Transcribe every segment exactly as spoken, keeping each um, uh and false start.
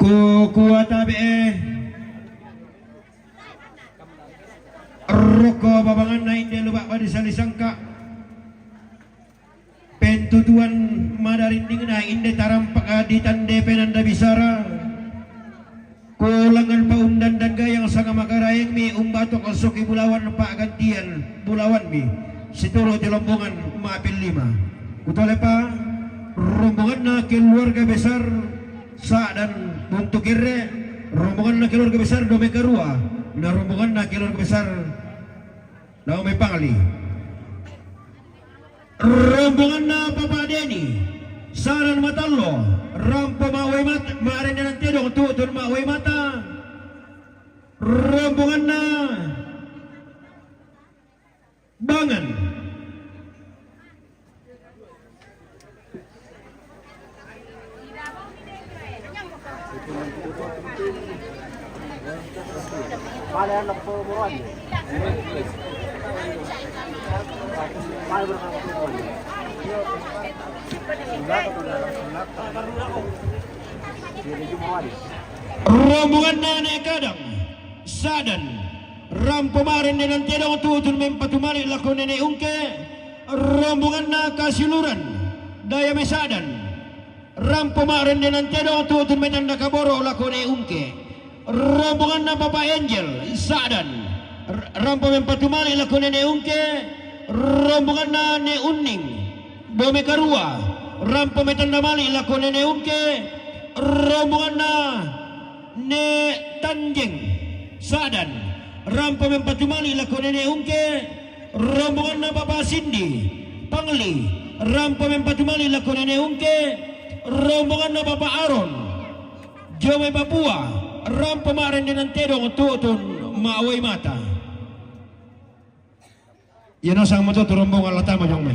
Kuwatabe' roko babanganna inde luba' badi sali sangka'. Pentutuan madarindingna inde tarampak ditande penanda bisara. Kulangan paundandan gayang sanga makaraengmi umbatok soki bulawan pa'gantian bulawanmi situru' ti lombongan ma'pin lima. Kutolepa rombonganna keluarga besar Sa'dan Buntu Kerre', rombonganna keluarga besar Dome Karua, na rombonganna keluarga besar Dome Pangli. Rombonganna Papa Deni, Sa'dan Matallo, rampo ma'uwai mat-, ma'rendenan tedong tu'tun ma'uwai mata. Rombonganna Bangan. Rombonganna Ne' Kadang, Sa'dan, rampo ma'rendenan tedong tu'tun mempatumali' lako Nene' Ungke. Rombonganna Kasiluran, Daya Mai Sa'dan, rampo ma'rendenan tedong tu'tun metanda kaboro' lako Ne' Ungke. Rombonganna Papa Angel, Sa'dan, r-, rampo mempatumali' lako Nene' Ungke. Rombonganna Ne' Unning, Dome Karua, rampo metanda mali' lako Nene' Ungke. Rombonganna Ne' Tanjeng, Sa'dan, rampo mempatumali' lako Nene' Ungke. Rombonganna Papa Sindi, Pangli, rampo mempatumali' lako Nene' Ungke. Rombonganna Papa Aron, Jomai Papua, rampo ma'rendenan tedong tu'tun ma'uwai mata. Iya nasang moto tu rombongan la tama jomai.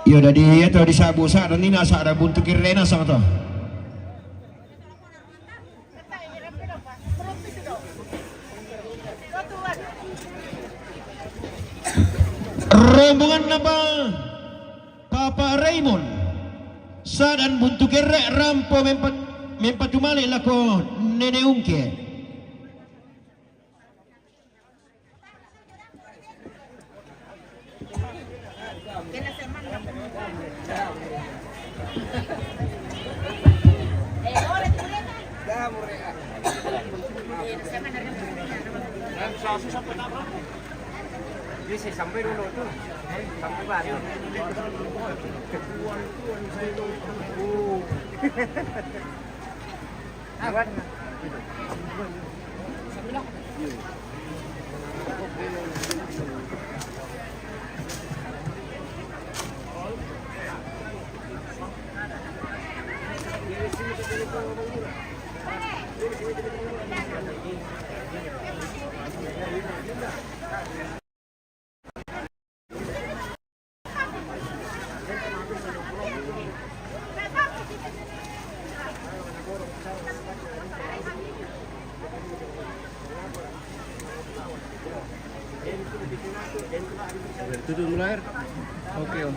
Iyo, dadi iya to disa'bu Sa'dan, ina Sa'dan Buntu Kerre' nasang to. Rombonganna Pa-, Papa Raymond, Sa'dan Buntu Kerre', rampo mempa-, mempatumali' lako Nene' Ungke. Bisa sampai dulu tu. Sampai baru. Tutup dulu air. Oke, Om.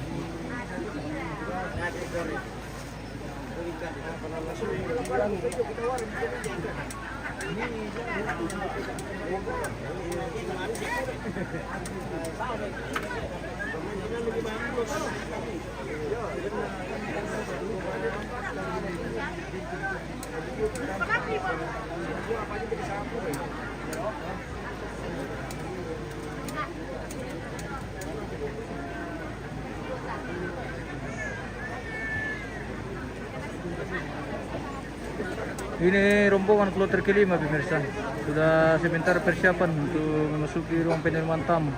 Ini rombongan kloter kelima, pemirsa. Sudah sebentar persiapan untuk memasuki ruang penerimaan tamu.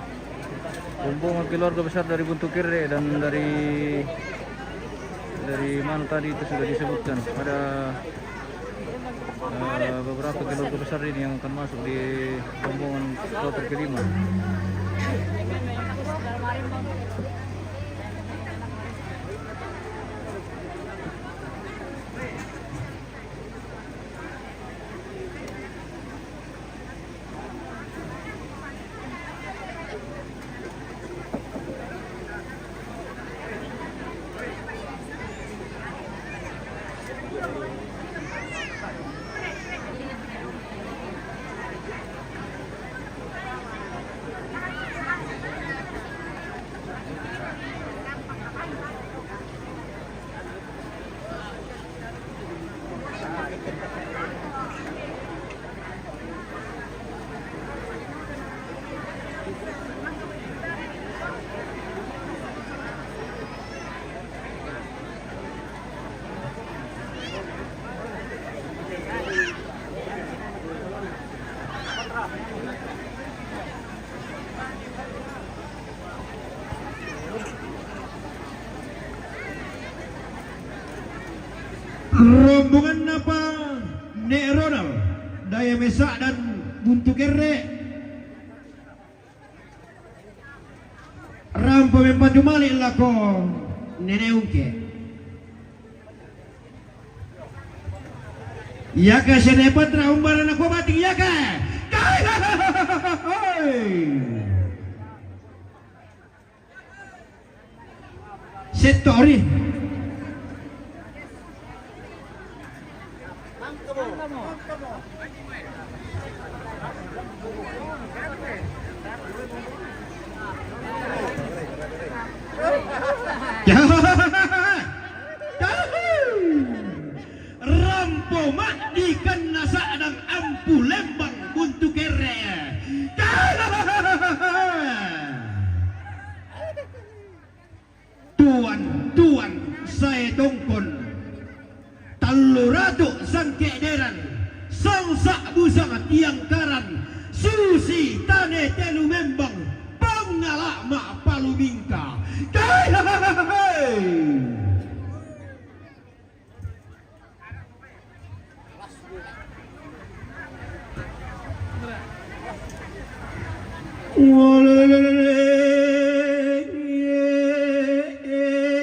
Rombongan keluarga besar dari Buntu Kerre' dan dari, dari mana tadi itu sudah disebutkan. Ada, eh, beberapa keluarga besar ini yang akan masuk di rombongan kloter kelima. Rombongan napa Ne' Ronald, daya me' sa'dan Buntu Kerre'. Rampo me' patumali' lako Nene' Ungke. Yaka siye ne patra umbaran ako bating yaka. Kai! Settori. Rampo ma'dikan na sa'dang ampu lembang Buntu Kerre'. Tuwan, tuwan, sae tongkon. Tallu ratu' sangke'deran, sangsa' busang tiyangkaran, susi tane telu membang, pangala' ma'palumingka. Kai! Walele,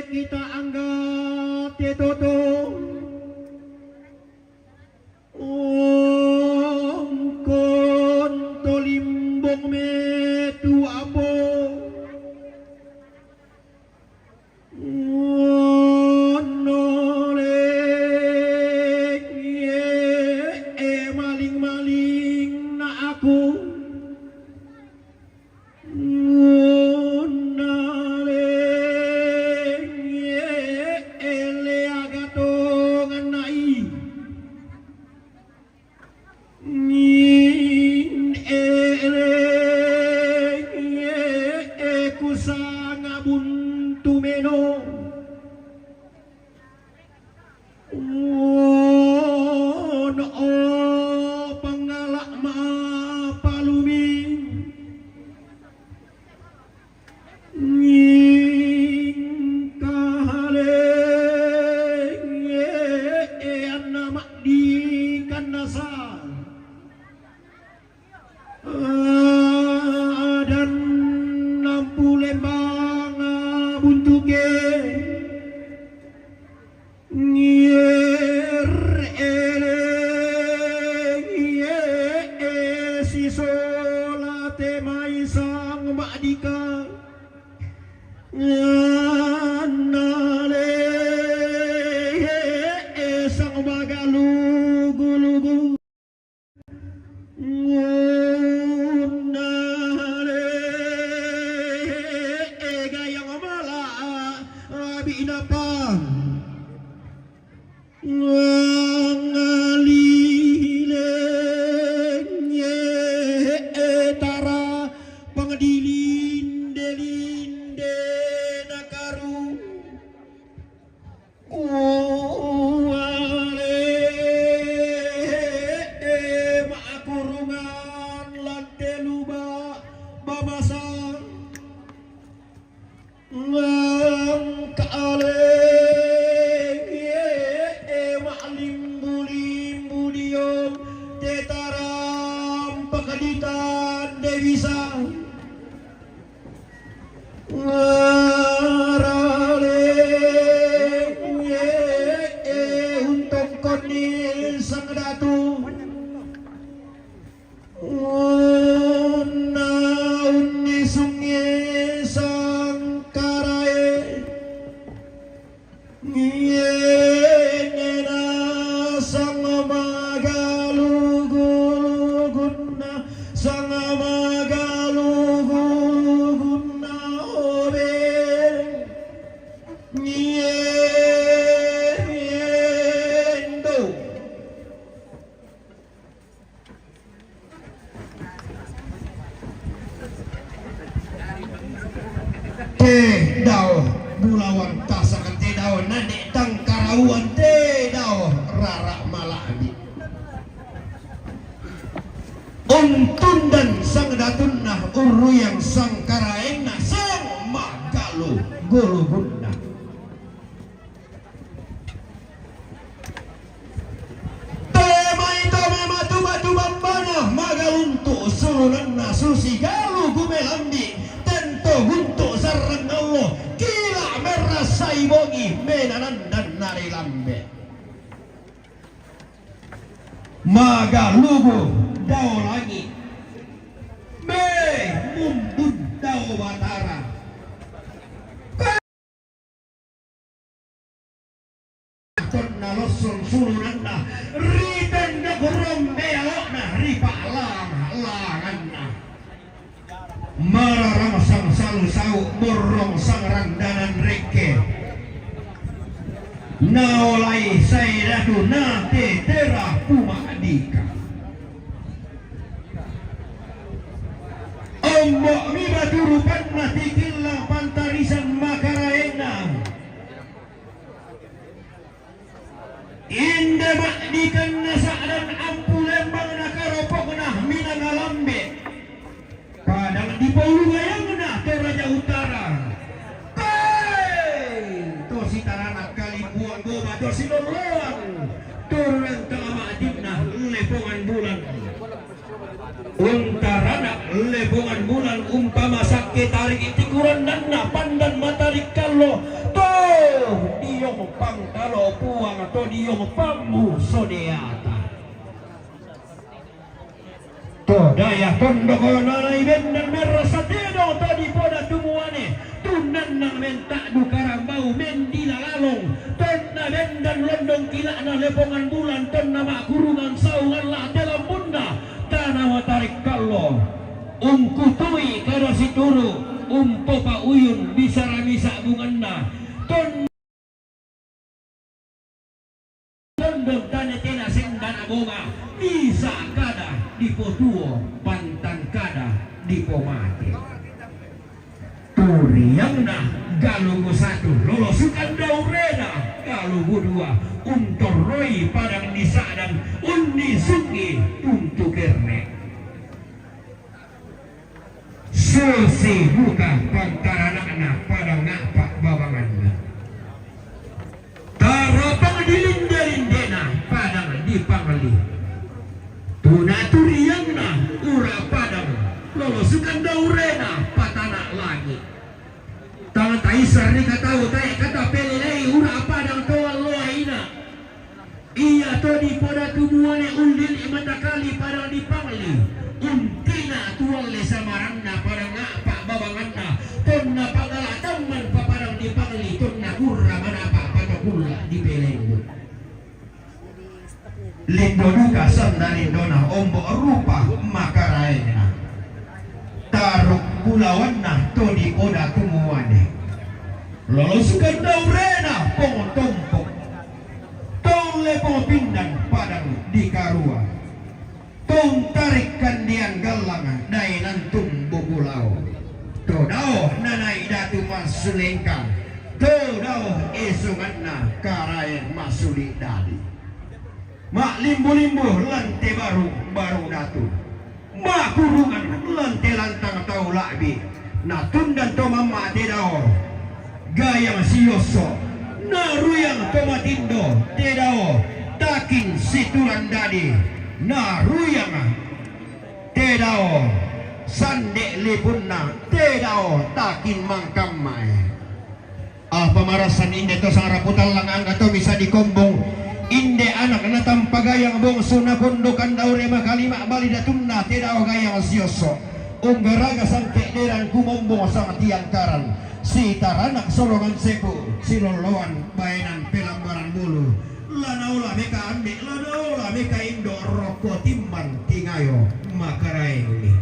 kita angga te toto. Ongkon tolimbong me' tu apo. Nole, e, maling-maling na aku. Nale, e, le agatongan na'i. Ngin ele, e, e, kusanga buntu meno. Ono o pangala' ma'palumi. Ngingkahale, e, anna ma'dikan nasa. Adan nampu lembanga buntuke. Ngier ele, ngier e, si sola te mai sang ma'dika. Ngannale e, sang magalugu-lugu. Ngunnale e, gayang mala' abinapa. Ngangalile e, tara pangdilinde-linde nakaru. Uwale e, ma'kurungan lante luba' bamasa. Ngangkale e, ma'limbu-limbu diyong te tarampak ditan de bisa. Ngarale e, untongkonni sang datu. Unna unni sunge sangkarae. Ngena sang magalugu-lugunna, sang magalugu-lugunna obeng. Ngendo. Te dao bulawang tasakan te dao nane tangkarauan te dao rara mala'bi. Untundan sang datunna urruyang sangkaraenna sang magalu gulugunna. Nanna susi galu gumelambi, tento guntu sarrang allo, kila merrasai bongi, menanandan nari lambe. Magalugu dao langi, me mumbun dao batara. Tonna lossong sulunanna, ri tendok rombe ao'na, ri pa'lang-langanna. Mararang sang salu sau, morrong sang randanan rekke. Naolai sae datu, natetera puma'dika. Ombo'mi batu rupanna tikillang pantarisan makaraenna. Inde ma'dikanna sa'dan ampu lembang nakaropokna minanga lambe. Padang dipaulu gayangna to Raja Utara. Kai! To Sitarana kalimbuang goba to Silolloan. Turun tengah ma'dinna Lepongan Bulan. Untarana Lepongan Bulan umpama sakke tarik tikurannanna pandan matarik kallo, to diong pangkalo Puang, to diong pammuso deata. To daya tondok nanai bendan merrasa tedong to dipoda tumuane. Tunnanna menta'du karambau mendila lalong, tonna bendan londong kila'na Lepongan Bulan, tonna ma'kurungang saung alla te lambunna tana matarik kallo. Ungkutui kada situru, umpopa uyun bisara misa bunganna, ton- Tondon tane tena sendana bonga, bisa kada dipotuo pantan kada dipomate. Turiangna galugu satu, lolosukan daurena galugu dua, untorroi padang di sa'dan, unnisungi tuntu kerne. Susi buka pantarana'na padang nga'pa babanganna. Tarapang dilinde-lindena padang dipangli. Tuna turiangna ura padang lolosukan daurena patana langi. Tang taisar ni katau tae kata pelelei ura padang to alloaina. Iya to dipoda tumuane ullili matakali padang dipangli. Untina tualle samaranna padang nga'pa babanganna. Tonna pangala tamman pa padang dipangli, tonna kurra manapa patokulla dipelenggu. Lindo duka sanda lindona ombo rupa makaraenna. Taruk bulawanna to dipoda tumuane. Lolosukan daurena pong tompok. Tong lepong pindan padang dikarua. Tong tarik kandian gallang daenantung bubulao. To dao nanai datu massulengka. To dao esunganna karaeng massuli dadi. Ma'limbu-limbu lan te baru, baru datu. Ma'kurungang lan te lantang tau la'bi. Natundan to mamma te dao gayang siosso. Naruyang to matindo te dao takin situran dadi. Naruyang te dao sande lipunna te dao takin mangkammae. Apa marasan inde to sangrapu tallang angga to misa dikombong. Inde anak natampa gayang bongsu napondokan daure makalima bali datunna te dao gayang siosso. Unggaraga sangke deran kumombong sang tiang karan. Sitaranak solongan sepu silolloan baenan pelambaran bulu. Lanaola meka ambe, lanaola meka indo rokko timbang tingayo makaraenni.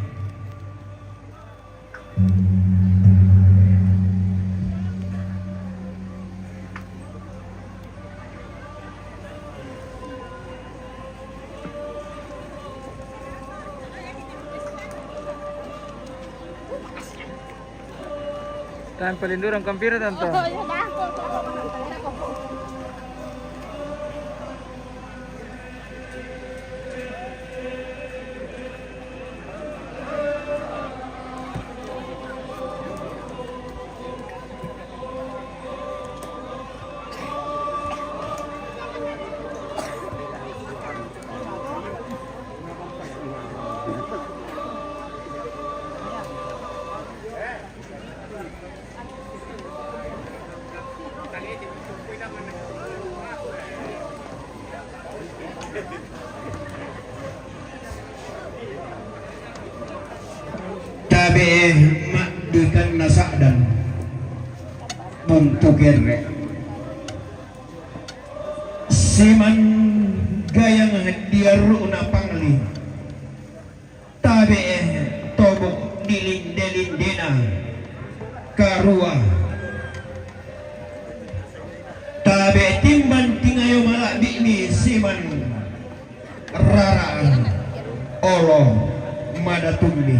Tan palindurang kampira tanto. Tabe'e maddikanna sa'dan buntu kerre. Siman gayang diarru'na pangli. Tabe'e tobuk dilinde-lindena karua. Tabe'e timbang tingayo mala'bi'mi siman rara olo madatummi.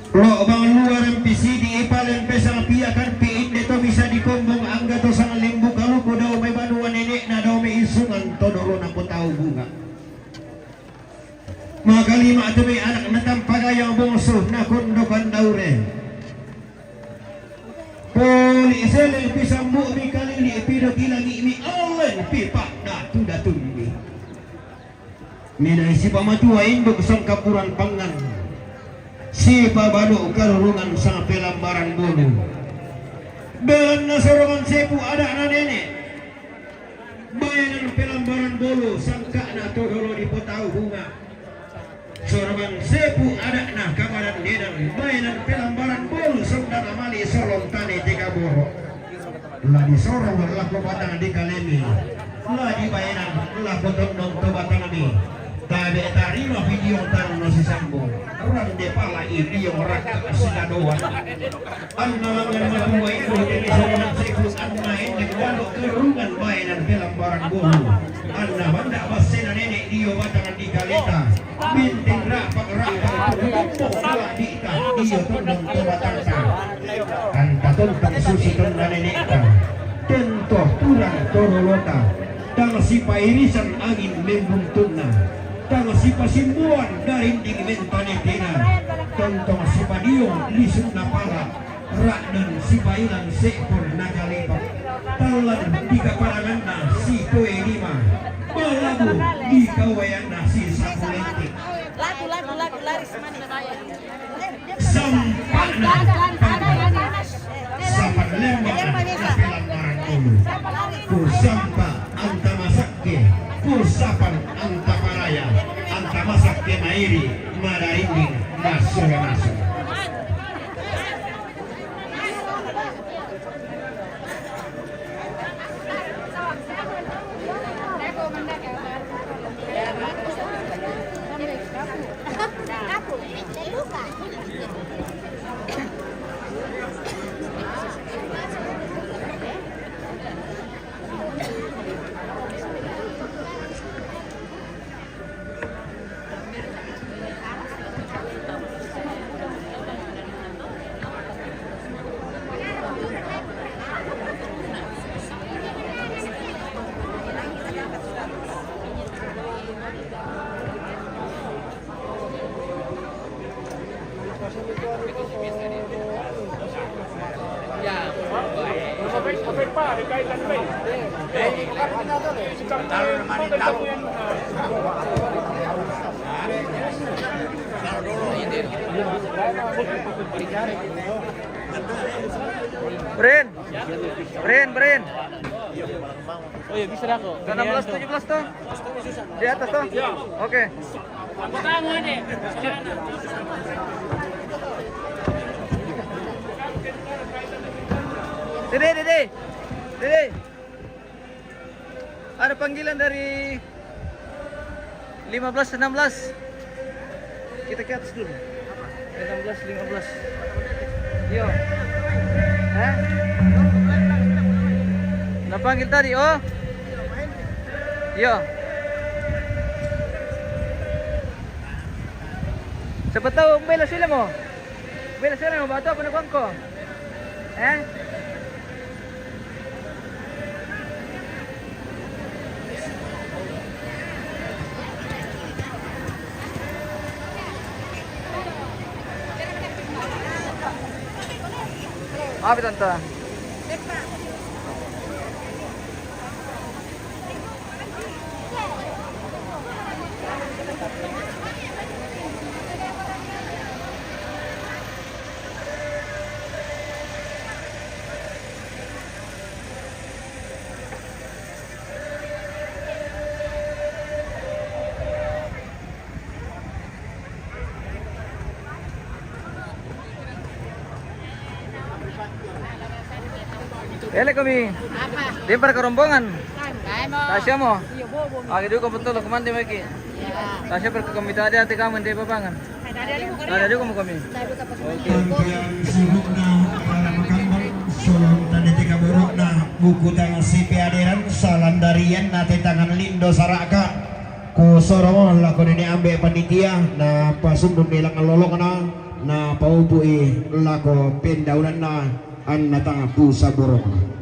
Lo'bang luaran pisidi ipalen pesang piakan pi inde to bisa dikombong angga to sang limbu kaluku dao mai banua nene'na dao mai isungan to dolona potau bunga. Makalima tu mai anak na tampagayang bongsu na kondokan daure. Poli seleng pisambu'mi kalili pido kilangi'mi allen pipa datu-datummi. Minai sipamatua induk sangkapuran pangan. Sipabanu karurungan sang pelambaran bolu. Belanna sorongan sepu ada'na nene. Baenan pelambaran bolu sangka'na to dolo dipotau bunga. Sorban sepu ada'na kamadan denang baenan pelambaran bolu sondana mali solong tane tega boro. La disorong lako batang dikalemi. La dibaenan lako tondong to batangmi. Tabe tarima video tarno sisambung. Rande pala i video rakka sinadoan. Anna langan matua ibu tene sorongan seku anna ende kualo kerungan baenan pelambaran bolu. Anna banda bassena nenek dio batang di kaleta. Bintin rapak-rapak tu kumpung pala dita dio tondong to batangta. Anta tontong susi tonna nenekta. Tento turang torolota. Tang sipairisan angin membuntunna. Tang sipasimbuan darinding mentanetena. Tontong sipadiong lisunna pala. Ra'dan sipailan se'por nakalepa. Tallan dikaparanganna sitoe lima. Malabu dikawayanna si sakulente. Laku, laku, laku, laris manis. Sampa'na pangka. Sapan lembang na pelambaran bolu. Ku sampa anta masakke. Ku sapan anta paraya. Anta masakke mairi madarinding massola-maso. Brin, Brin, Brin. Oh iya, bisa dah kok. Enam belas tujuh belas tuh. Di atas tuh. Oke. Dede, Dede. Dede. Ada panggilan dari lima belas, enam belas. Kita ke atas dulu. Enam belas, lima belas. Yo. Hah? Napanggil tadi, oh? Yo. Siapa tahu bela sila mo. Bela sila mo, batu apa nak kongko? Eh? Apa, Tante? Ele kami. Apa? Dia para kerombongan. Kae mo. Tasya mo. Iyo, bobo. Agi du ko betul ko mandi meki. Iya. Tasya per ko mita dia te kamu dia babangan. Ada dia, bukan dia. Ada dia kamu kami. Oke. Tangkian sibukna para makambang, solong tanda teka borokna, buku tangan sipe aderan, salandarian nate tangan lindo saraka. Ku soro lako nene ambe panitia, na pasundun di langan lolokna, na paupui lako pendaunanna, anna tangan pusa borokna.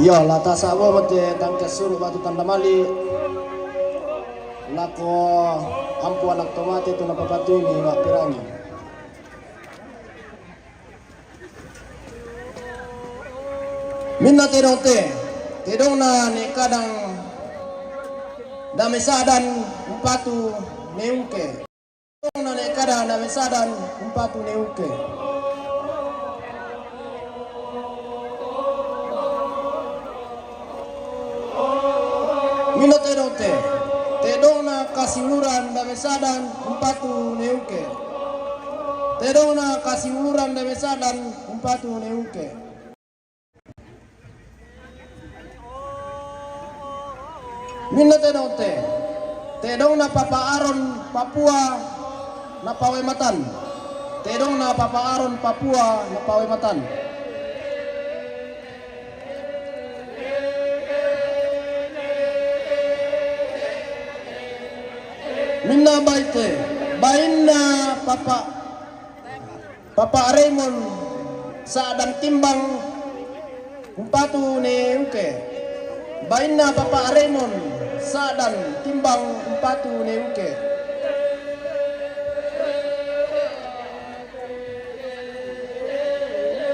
Iyo, la tasabo mate tangkas suru batu tanda mali. Lako ampu anak tomate tu napapatuni wa pirangi. Minna tedong te, tedongna ne kadang dame sadan umpatu ne ungke. Tedongna ne kadang dame sadan umpatu ne ungke. Minna tedong te, tedongna kasiuluran dame sadan umpatu ne ungke. Tedongna kasiuluran dame sadan umpatu ne ungke. Minna tedong te, tedongna papa Aron Papua napawe matan. Tedongna papa Aron Papua napawe matan. Minna baite, bainna papa, papa Raymond sadan timbang umpatu ne ungke. Bainna papa Raymond sadan timbang umpatu ne ungke.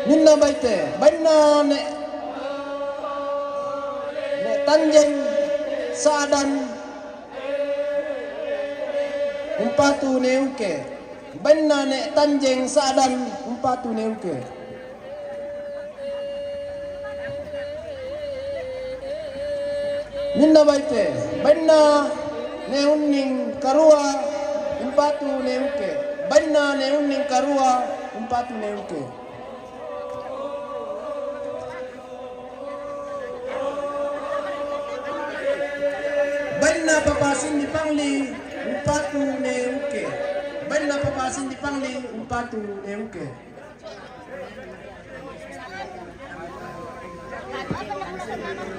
Minna baite, bainna ne, ne tanjeng sadan umpatu ne ungke. Bainna ne tanjeng sadan umpatu ne ungke. Minna baite, bainna ne unning karua umpatu ne ungke. Bainna ne unning karua umpatu ne ungke. Bainna papa Sindi Pangli umpatu ne ungke. Bainna papa Sindi Pangli umpatu ne ungke.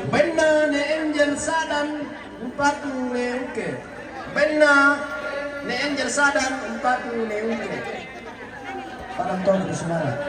Bainna ne Angel sadan umpatu ne ungke. Bainna ne Angel sadan umpatu ne ungke. Padang Tong di Semarang.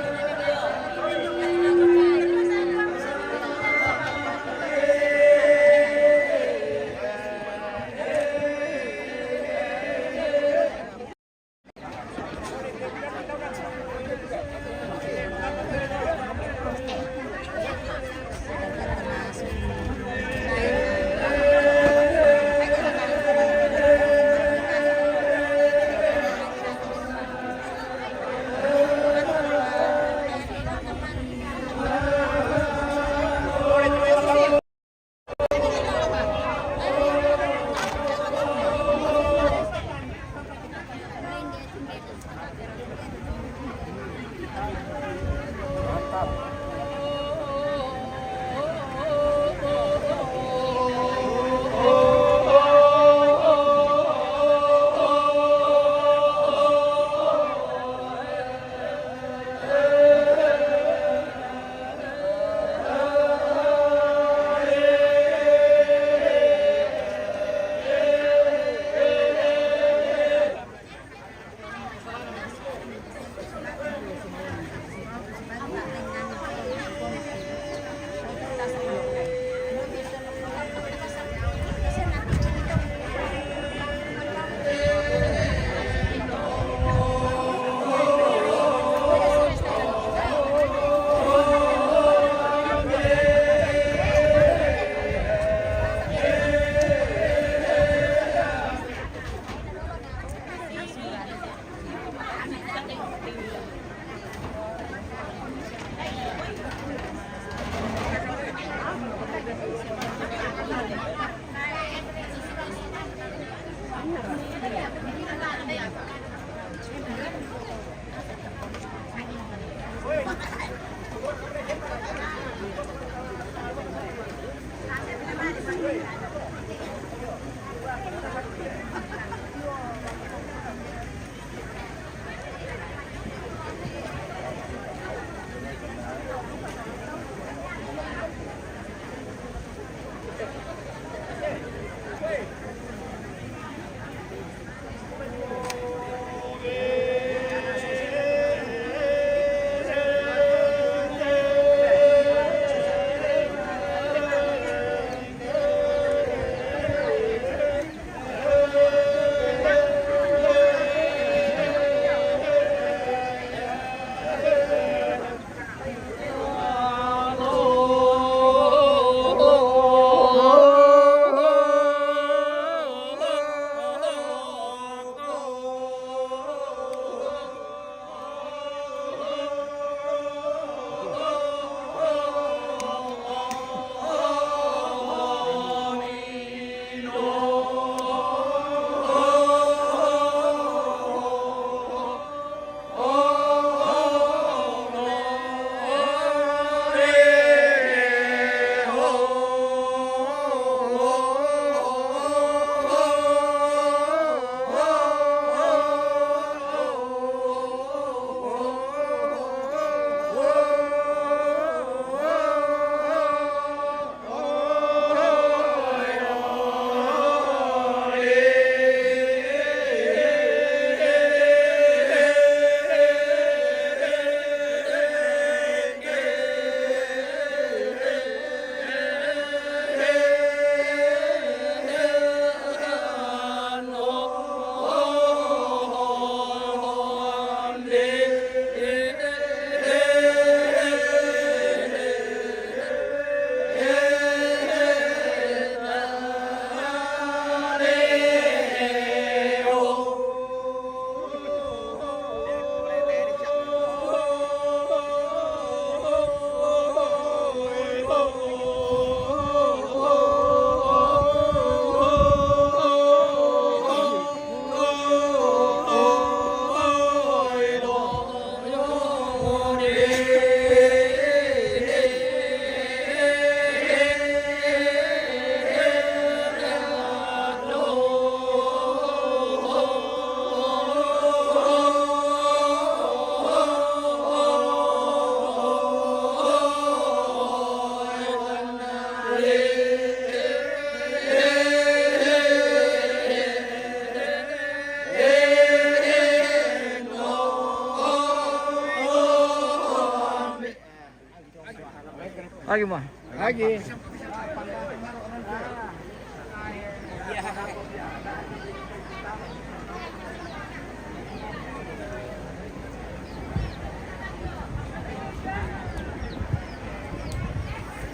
Agi mo. Agi.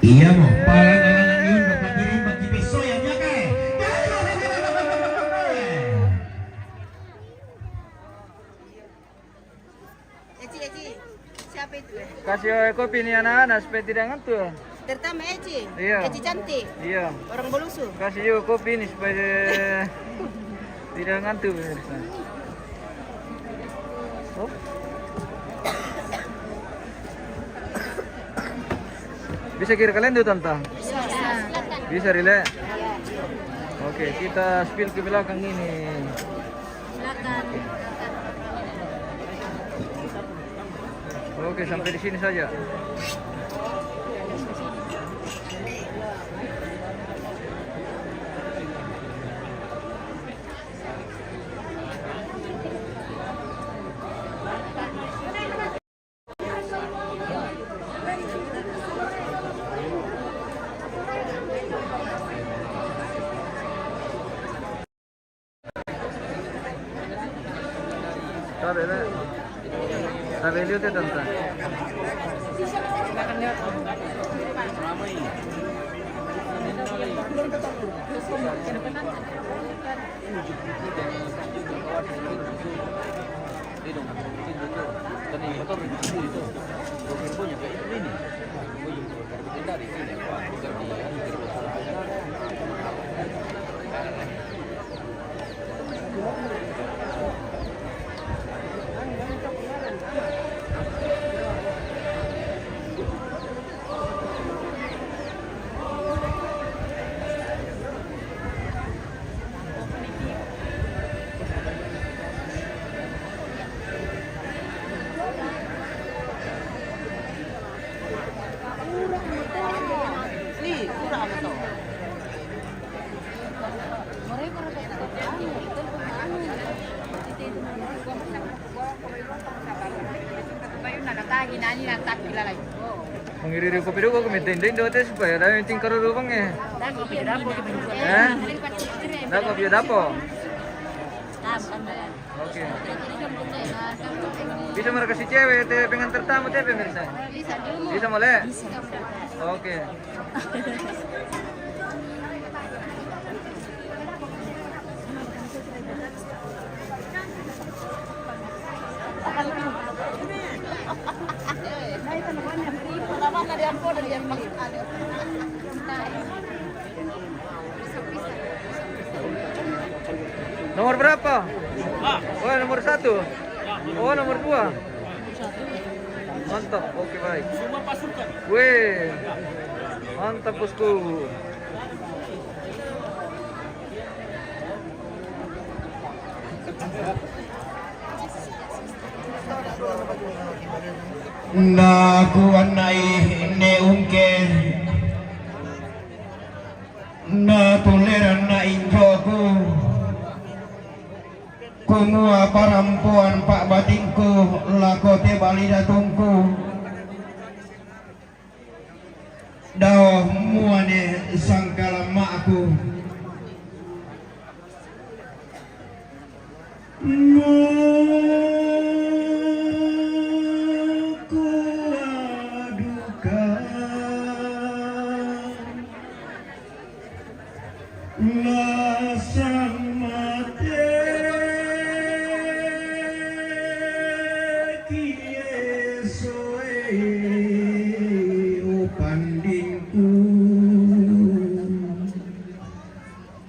Iya mo, para na lang yun, magpatiring, magkipisoy, ang yakay. Eci, Eci. Siapa itu, eh? Kasih, eh, kopi ni anak-anak supaya tidak ngantuk. Pertama Eci. Iya. Eci cantik. Iya. Orang Belusu. Kasih juga kopi ini supaya tidak ngantuk, pemirsa. Oh. Bisa kira kalian tuh, Tante? Bisa. Bisa, Rile? Iya. Oke, kita spill ke belakang ini. Silakan. Oke, sampai di sini saja. Sabe, ve. Sabe, liu te tanta. Mangiri-iri kopi dulu, aku minta dulu, dulu, supaya ada yang tingkar dulu, Bang, ya. Eh? Dah kopi dapo. Oke. Bisa mereka si cewek, te pengantar tamu, te pemirsa. Bisa, boleh? Oke. Nomor berapa? Oh, nomor satu. Oh, nomor dua. Mantap, oke, baik. Semua pasukan. Weh, mantap, bosku. Naku anai ne ungke, na tuleran na injoku. Kumua parampuan pa' batingku, lako te bali datungku. Dao muane sangkalamma'ku. Naku aduka. Lasang mate kie soe o pandingku,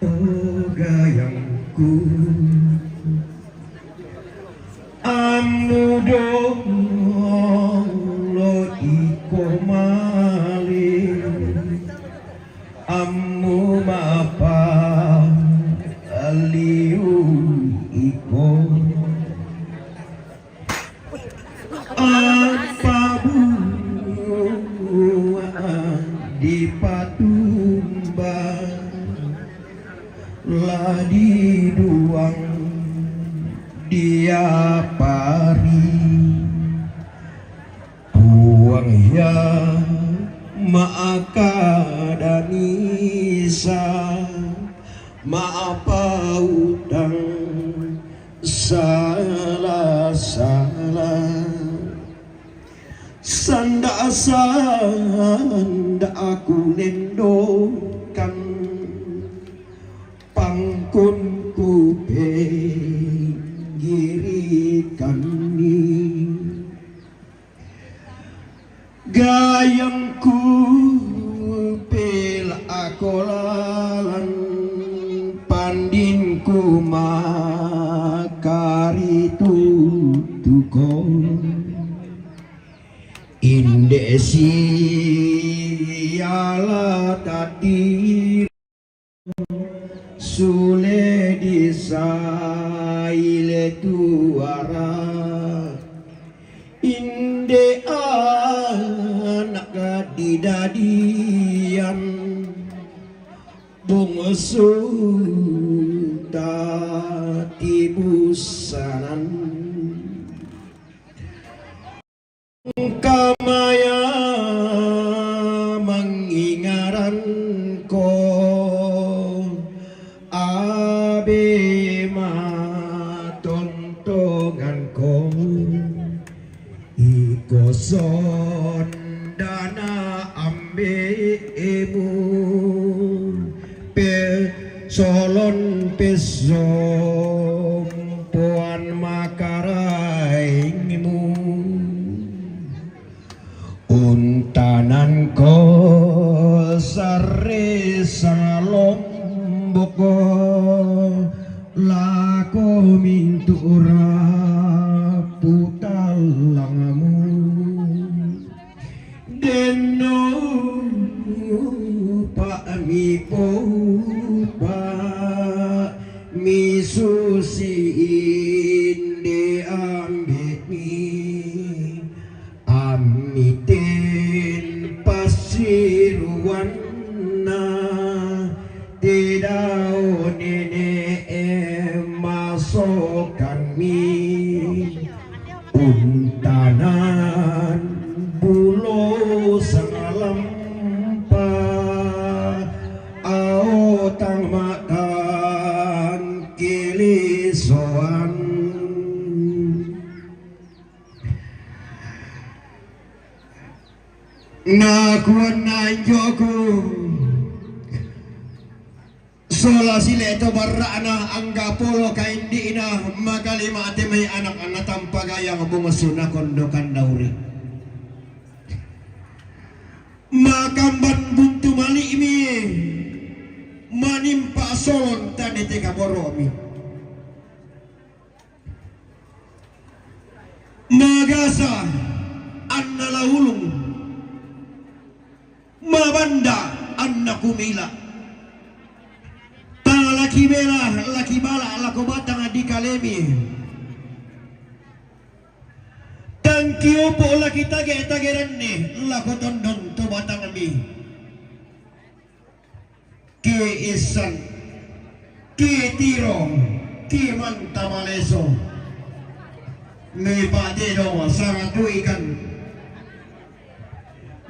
o gayangku. Ammu dong lo iko male. Ammu mapa liu iko. Apa buah dipatumba, la diduang diapari. Puang ya, ma'akada misa, ma'apautang sala-sala. Sanda-sanda aku nendokan, pangkun ku penggirikan ni. Gayangku pela' ako lalan, pandingku makaritu-tuko. Inde siala tadiri. Sule disaile tuara, inde anak didadian, bungsu tatibusanan. Kamaya mangingaran ko, abe matontongan ko, iko sondana ambe'mu. Pe solon pesompoan makaraengmu, untanan ko sarre salomboko, lako mintu' rapu tallangmu. Denno pa'mi poupa' misusi inde ambe'mi, ammiten passiruanna, te dao nene'e masokanmi. Untanan Nakuan na injoku. Sola sile to barra'na angga polo kaindi'na, makalima te mai anak na tampa gayang bungsu na kondo kandauri. Makamban buntu mali'mi, manimpa solon tande te kaboro'mi. Magasa anna laulung, mabanda anna kumila. Tang laki bela, laki bala lako batang di kalemi. Tang kiupu laki tage-tageranni lako tondon to batangmi. Ki isan, ki tiro, ki manta maleso. Mi pa'dedo saratu ikan.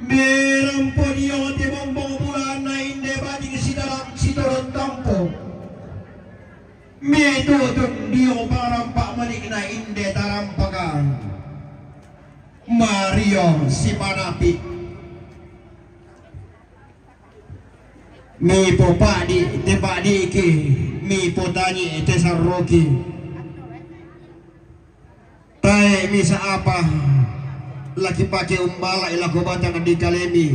Mi rampo dio te bombong bulan na inde bading sitaram sitoron tampo. Mi tutun dio parampa manik na inde tarampakan. Mario si panapi. Mi popa'di te pa'diki, mi potanyi te sarroki. Tae misa apa laki pake umbala lako batang di kalemi.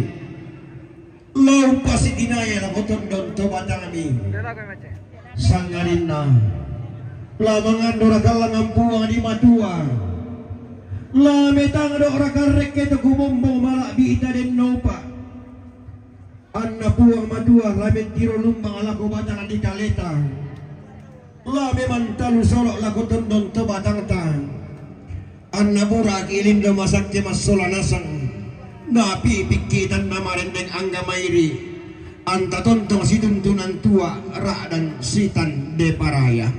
Lau pasi dinae lako tondon to batangmi. Sangadinna la mangando rakallang ampuang di matua. La metang do rakarrekke to kumombong mala'bi ita dennopa. Anna Puang Matua la mentiro lummang lako batang di kaleta. La memang talu solo lako tondon to batangta. Anna buraki lindo masakke massola nasang. Napipikki tanna marenneng angga mairi. Anta tontong situntunan tua ra'dan sitan deparaya.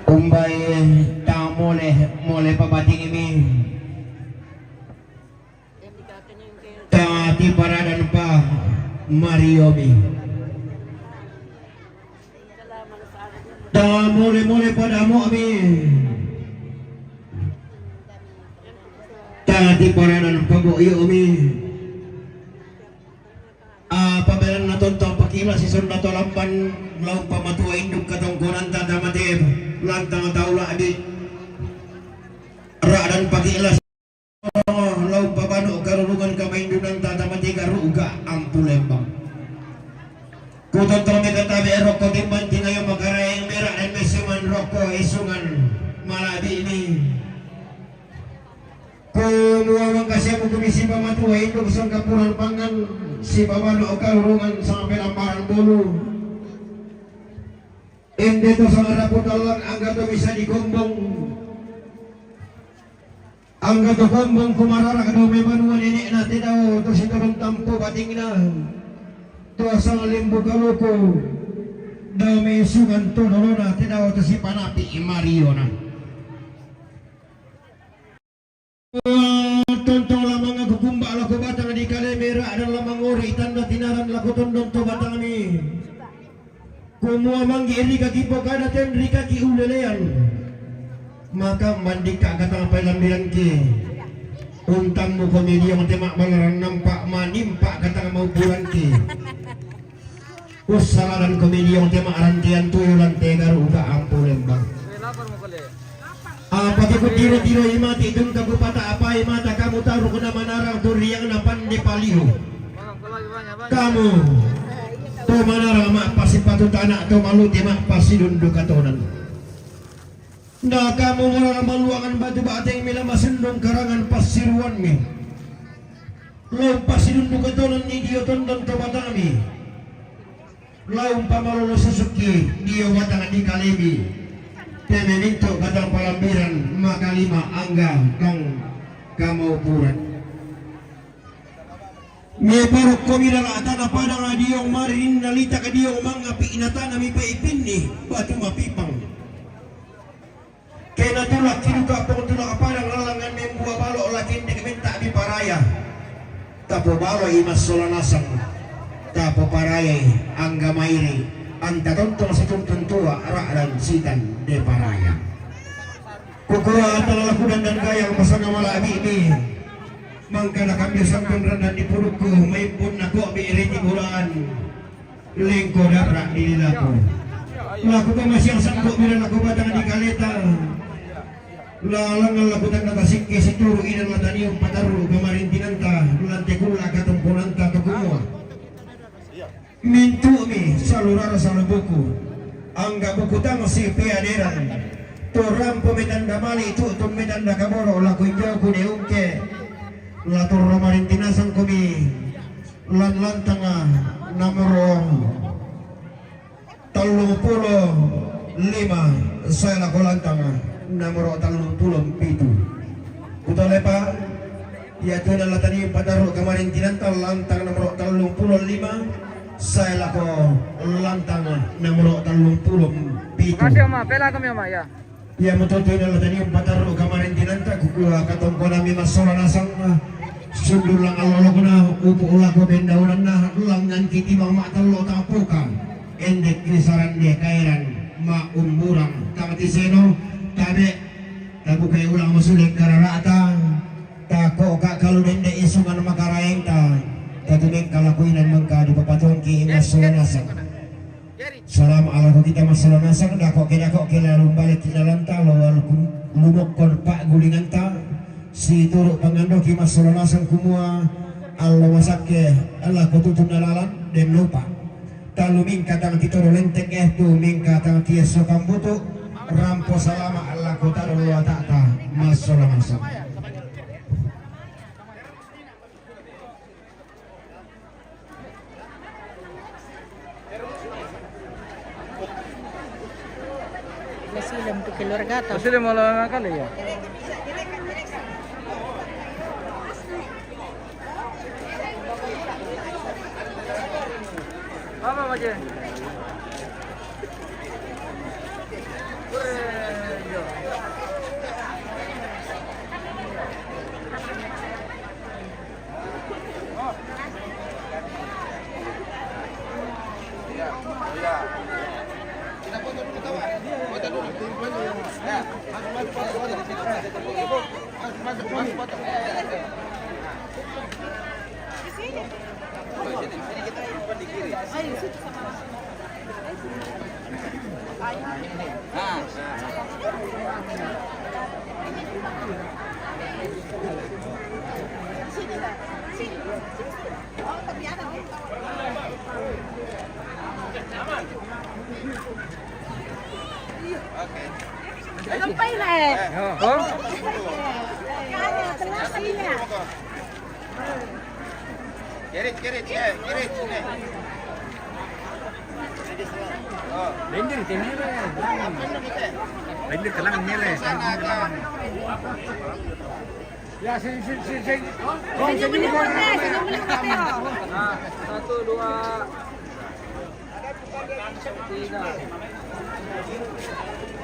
Umbai ta mole, mole pabatingmi. Ta tiparadan pa Mariomi. Ta mole-mole padamo'mi. Ta tiparadan pa Bo'iomi. Apa belanna tontong pakila sisonda to lamban lao pamatua induk katongkonanta tamate lantang tau la'bi. Ra'dan pakila lao pabanu karurungan kamaindunanta tamate garuga ampu lembang. Kutottomi katabe rokko timbang tingayo makaraeng berak dan mesuman rokko isungan mala'bi ini. Kumua mangkasiamu kumisi pamatua induk sangkapuran pangan Sipabanu' kalurungan sampe lambaran bulu. Inde to sangara putallang angga to bisa dikombong. Angga to kombong kumarara' dao me banua nene'na te dao to sitorong tampo batingna. To sanglimbu kaluku dao me isungan to dolona te dao to sipanapi' mariona. Tontong lamang aku kumba' lako batang di kaleme ra'dan lamang ori' tanda tinaran lako tondon to batangmi. Kumua manggi' rika kipokada ten rika kiulelean. Maka mandikka' katang palambiranki. Untammu komidiong te ma'balaran nampa' manimpa' katang mauburanki. Ussaladan komidiong te ma'rantean tuyu lan te garu' uga' ampu lembang. Apa ke kutiro-tiro imati tungka kupata apai mata kamu taruk na manarang tu riang na pande paliu. Kamu to manarang ma'pasipatu tana' to maluti ma'pasidundu katonan. Na kamu manarang maluangan batu bateng mila masundung karangan passiruanmi. Lao pasidundu katonan ni dio tondon to batangmi. Lao pamalolo susukki dio batang di kalemi. Te meminto' katang palambiran makalima angga tang kamaupuran. Meparukkomi lala'tana padang diong marinna litak diong mangapi' natana mipa'ipinni batu mapipang. Ke natulak kiduka pong tulak padang lalangan membua balo' lakindek menta' diparaya. Tapobalo'i massola nasang. Tapoparayai angga mairi' anta tontong situntun tua' ra'dan sitan deparaya. Kukua anta lalaku dandan gayang masanga mala'bi'mi. Mangkana kambio sampun randan di pudukku maimpun nako'bi riti bulaan. Lengko dara' di lilaku. Laku kamasiang sangko' bilang laku batang di kaleta. Lalangan laku tanda tasikke situru' inan latanium patarru' kamarintinanta lante kulla' katomponanta to kumua. Mintu'mi salurara salubuku. Angga buku tangsi peaderan. Turampo metanda mali tu'tun metanda kaboro' laku injoku neungke. Laturro marintinasangkumi. Lan lantanga nomoro tallung pulo lima, sae lako lantanga nomoro tallung pulo pitu. Kutolepa, iatu na latani patarru' kamarintinanta lantang nomoro tallung pulo lima, sae lako lantanga nomoro tallung pulo pitu. Makasih, Oma. Pela kami, Oma, ya. Iamoto tu ina latani umpatarru' kamarintinanta kukua katongkonammi massola nasang, sundullang allolokna upu' lako bendaunanna langngan kitimang ma'tallo tapoka, endek risarande kaeran ma'umburang tang tiseno, tabe', tabukai ulang masule karara'ta, tako'ka kalu dende isungan makaraengta, tatumengka laku inan mangka dipapatuangki massola nasang. Salama' lako kita massola nasang, dako'ke-dako'ke la lumbaleki' lalanta, lao lumokkon pa'gulinganta, situru' pangandoki massola nasang kumua allo masakke lako tutunna lalan den lupa. Tallu mingka tang titodo lentek, eh, tu mingka tang tiesso kambutu, rampo salama' lako taro luata'ta massola nasang. Masih lem tu keluarga tau. Masih lem malam kali ya. Apa macam? Kirit, kirit, ya, kirit, sini. Oh. Bendir, sini, Re. Bendir, kelang, sini, Re. Sana, kelang. Ya, sini, sini, sini, sini. Oh, sini, sini, sini. Nah, satu, dua, tiga.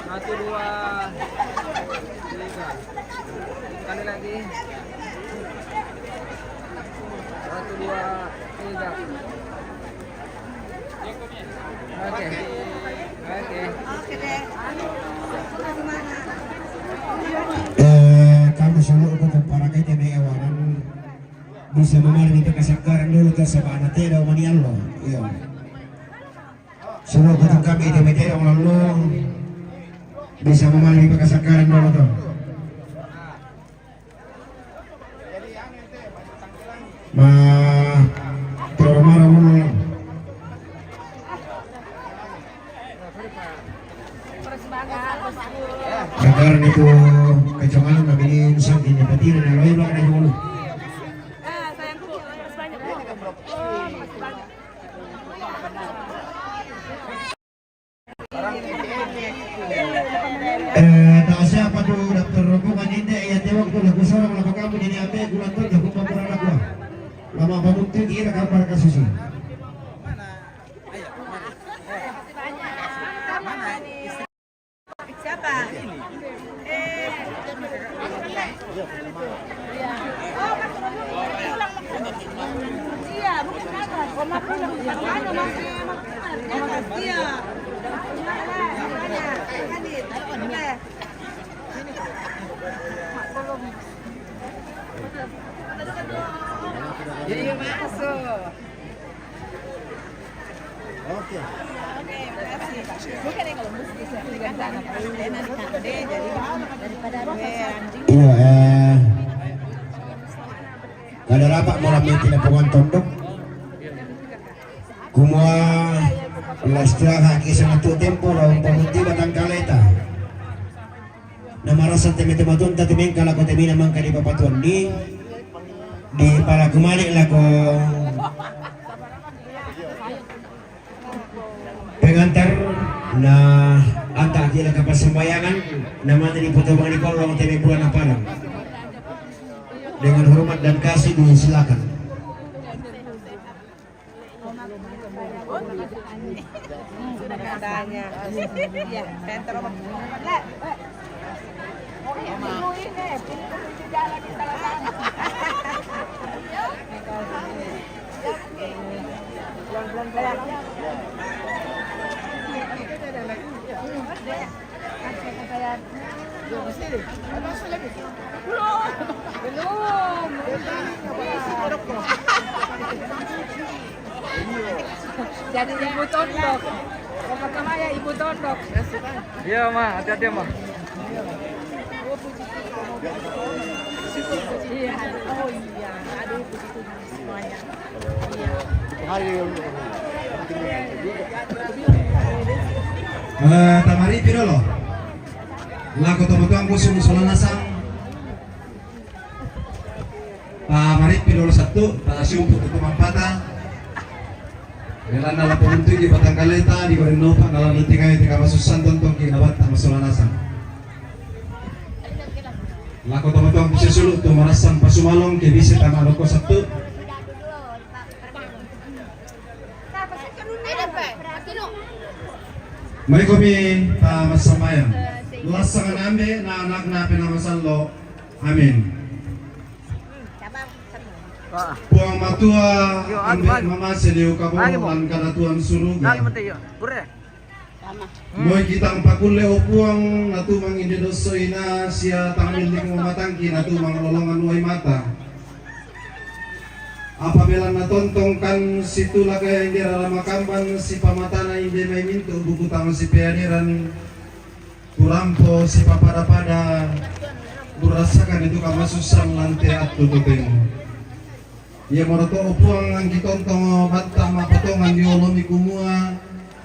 Satu, dua, tiga. Sekali lagi. Satu, dua, tiga. Oke. Oke. Oke deh. Eh, kami selalu ikut para kita ni awanan bisa memalui kita kasakaran dulu ke sabana tidak mani Allah. Iya. Selalu ikut kami itu mete orang lalu bisa memalui kita kasakaran dulu tu. Ma terlalu marah mulu. Sekarang itu kecongalan kami ini, sang ini petir dan lain lain dulu. Eh, tak siapa tu daftar rombongan ini, ya, tengok tu lagu sorang, lagu kamu jadi ambil, bulan tu lagu papuran aku. Lama bangun tu, kira gambar kasus ini. Siapa? Eh. Iya, masuk. Oke. Oke, makasih. Bukan yang kalau musik bisa diganti anak enak deh, jadi daripada anjing. Iya, eh. Kada rapat malam ini tidak pengon tondok. Kumua la istirahat kisah tu tempo lawan pemutih batang kaleta. Nama rasa temi tematon tati mengka lako temi namang kadi papatuan di di pala kumalik lako pengantar na antak kila ke persembayangan nama tadi putu bang di kolong temi bulan apa dengan hormat dan kasih disilakan. Katanya. Iya, saya terobos. Jadi ibu tondok. Bapak Kamaya ibu tondok. Iya, Ma, hati-hati, Ma. Iya, oh iya, aduh, puji Tuhan semuanya. Eh, tamari piro lo? Lako tomatuang kusung solanasang. Tamari piro lo satu, ta siumpu tu mampata. Ngalana la pembentuk di batang kaleta di goreng nopa ngalana tingkai tingkai masusan tontong ki nabat tama solanasang. Lako tomatuang bisa sulu tu marasang pasumalong ke bisa tama loko satu. Mai komi pa masambayang. Lasangan ambe na anak na pena masallo. Amin. Puang matua ambe mamase liu kabo lan kadatuan suruga. Moi kitang pakulle o Puang natumang inde dosso ina sia tang milling mamatangki natumang lolongan wai mata. Apabila natontongkan situlak inde rara makamban sipamatana inde mai mintu buku tang sipeadiran kurampo sipapada-pada burasakan itu kamasusan lante attu totemu. Ia moroto o Puang angki tontong batta mapatongan di olomi kumua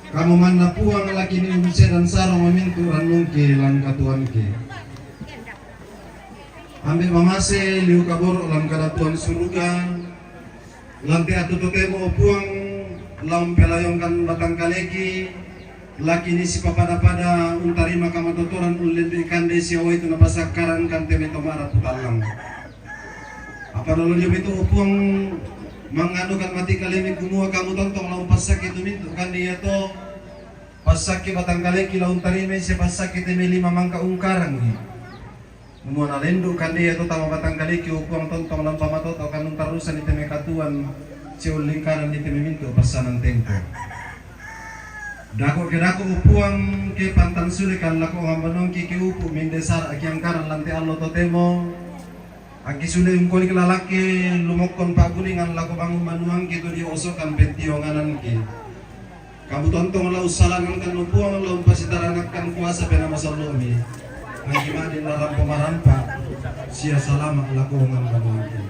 kamu manna Puang lakini umsedan sarong mamintu rannungki lan katuanki. Ambe mamase liu kaboro lan kadatuan suruga, Lantea' tu totemo, o Puang, la umpalayongkan batang kaleki, lakinna sipapada-pada untarima kamatotoran, ullendu'i kande sibawa itu napasakkaran kande mai to ma'rapu tallang. Apa nalolio itu, o Puang, manganukan mati kalemi kumua Kamu tontong la umpassakki tu mintu' kande iato, passakki batang kaleki la untarimai sia passakki te mai lima mangka ungkarangi. Kumua nalendu' kande iato tama batang kaleki, o Puang, tontong la umpamatoto' kan untarrusanni te mai katuoan sia ullingkaranni te mai mintu' passanan tempo. Dako' ke dako', o Puang, ke pantan sule kan lako' ambanuangki ke upu' mende sara' kiangkaran lan te allo totemo. Angki sule ungkolik lalakke lumokkon pa'gulingan lako bangun manuangki tu dio osokan pentiongananki. Kamu tontong la ussalangankan, o Puang, la umpasitaranakkan kuasa Penaa Masallo'mi. Angki ma'din la rampo marampa sia salama' lako bangun manuangki.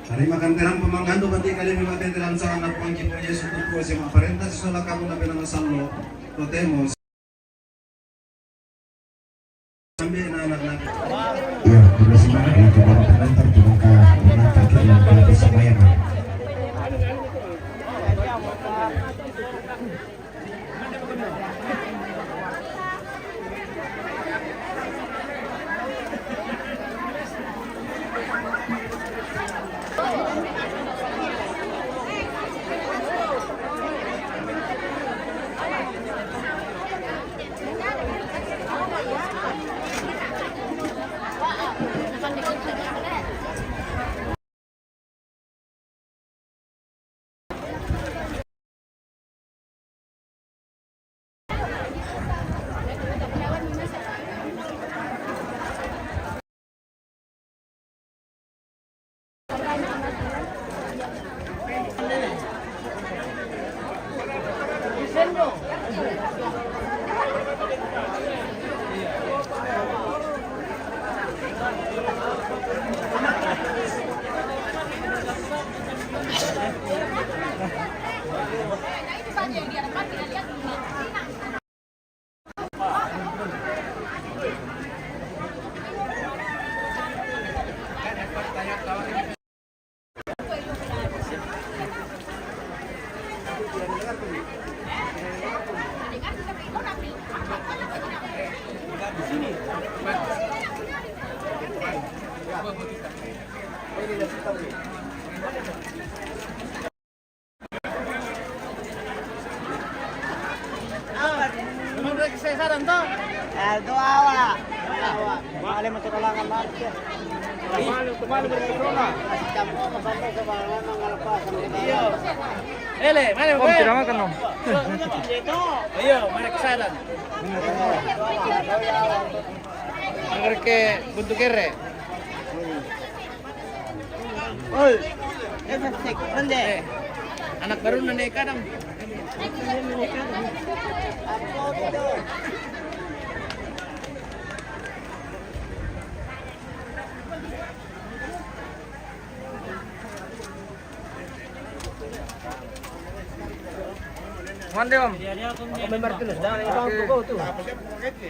Tarimakan te rampo mangngando mati kalemi mate te lansangan, nappuangki Puang Yesu tu tuo sia ma'parenta sisola Kamu na Penaa Masallo', totemo. Iya, terima kasih banyak ya, coba pengantar, coba ke pengantar ke yang ke Samayangan. Ele, mane mo? Om, tidak makan, Om. Ayo, mari ke sana. Mari ke Buntu Kere. Oi, eh, mande. Eh, anak baru na ne kadang. Mande, Om. Oke.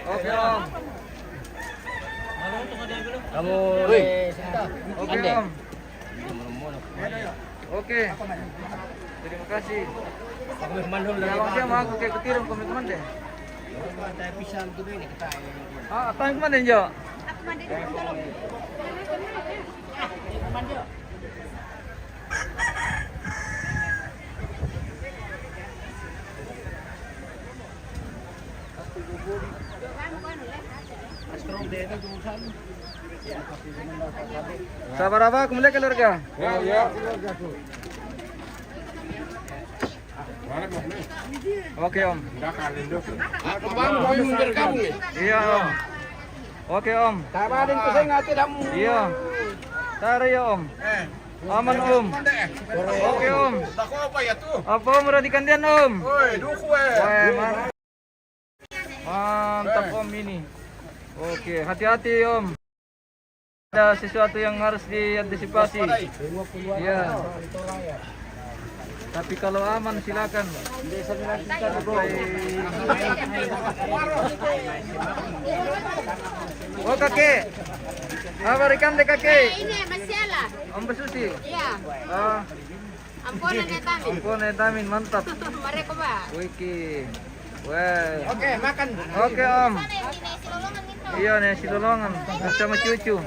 Oke, Om. Kamu Oke, Om. Oke. Terima kasih. Ya, Bang, dia mau aku kayak ketirung, komitmen deh. Ah, apa yang kemana, Jo? Sabar apa? Kembali keluarga. Ya, ya. Oke, Om. Iya, Om. Oke, Om. Iya. Tara ya, Om. Aman, Om. Oke, Om. Apa, Om, udah dikandian, Om? Woi, duku, eh. Woi, mantap. Mantap, Om, ini. Oke, hati-hati, Om. Ada sesuatu yang harus diantisipasi. Iya. Tapi kalau aman, silakan. Oh, kakek. Apa rekam deh, kakek? Ini masih ala. Om Besusi. Iya. Ah. Ampun, Netamin. Ampun, Netamin, mantap. Mari, Koba. Wiki. Weh. Oke, makan. Oke, Om. Iya, nih, si lolongan. Bersama cucu.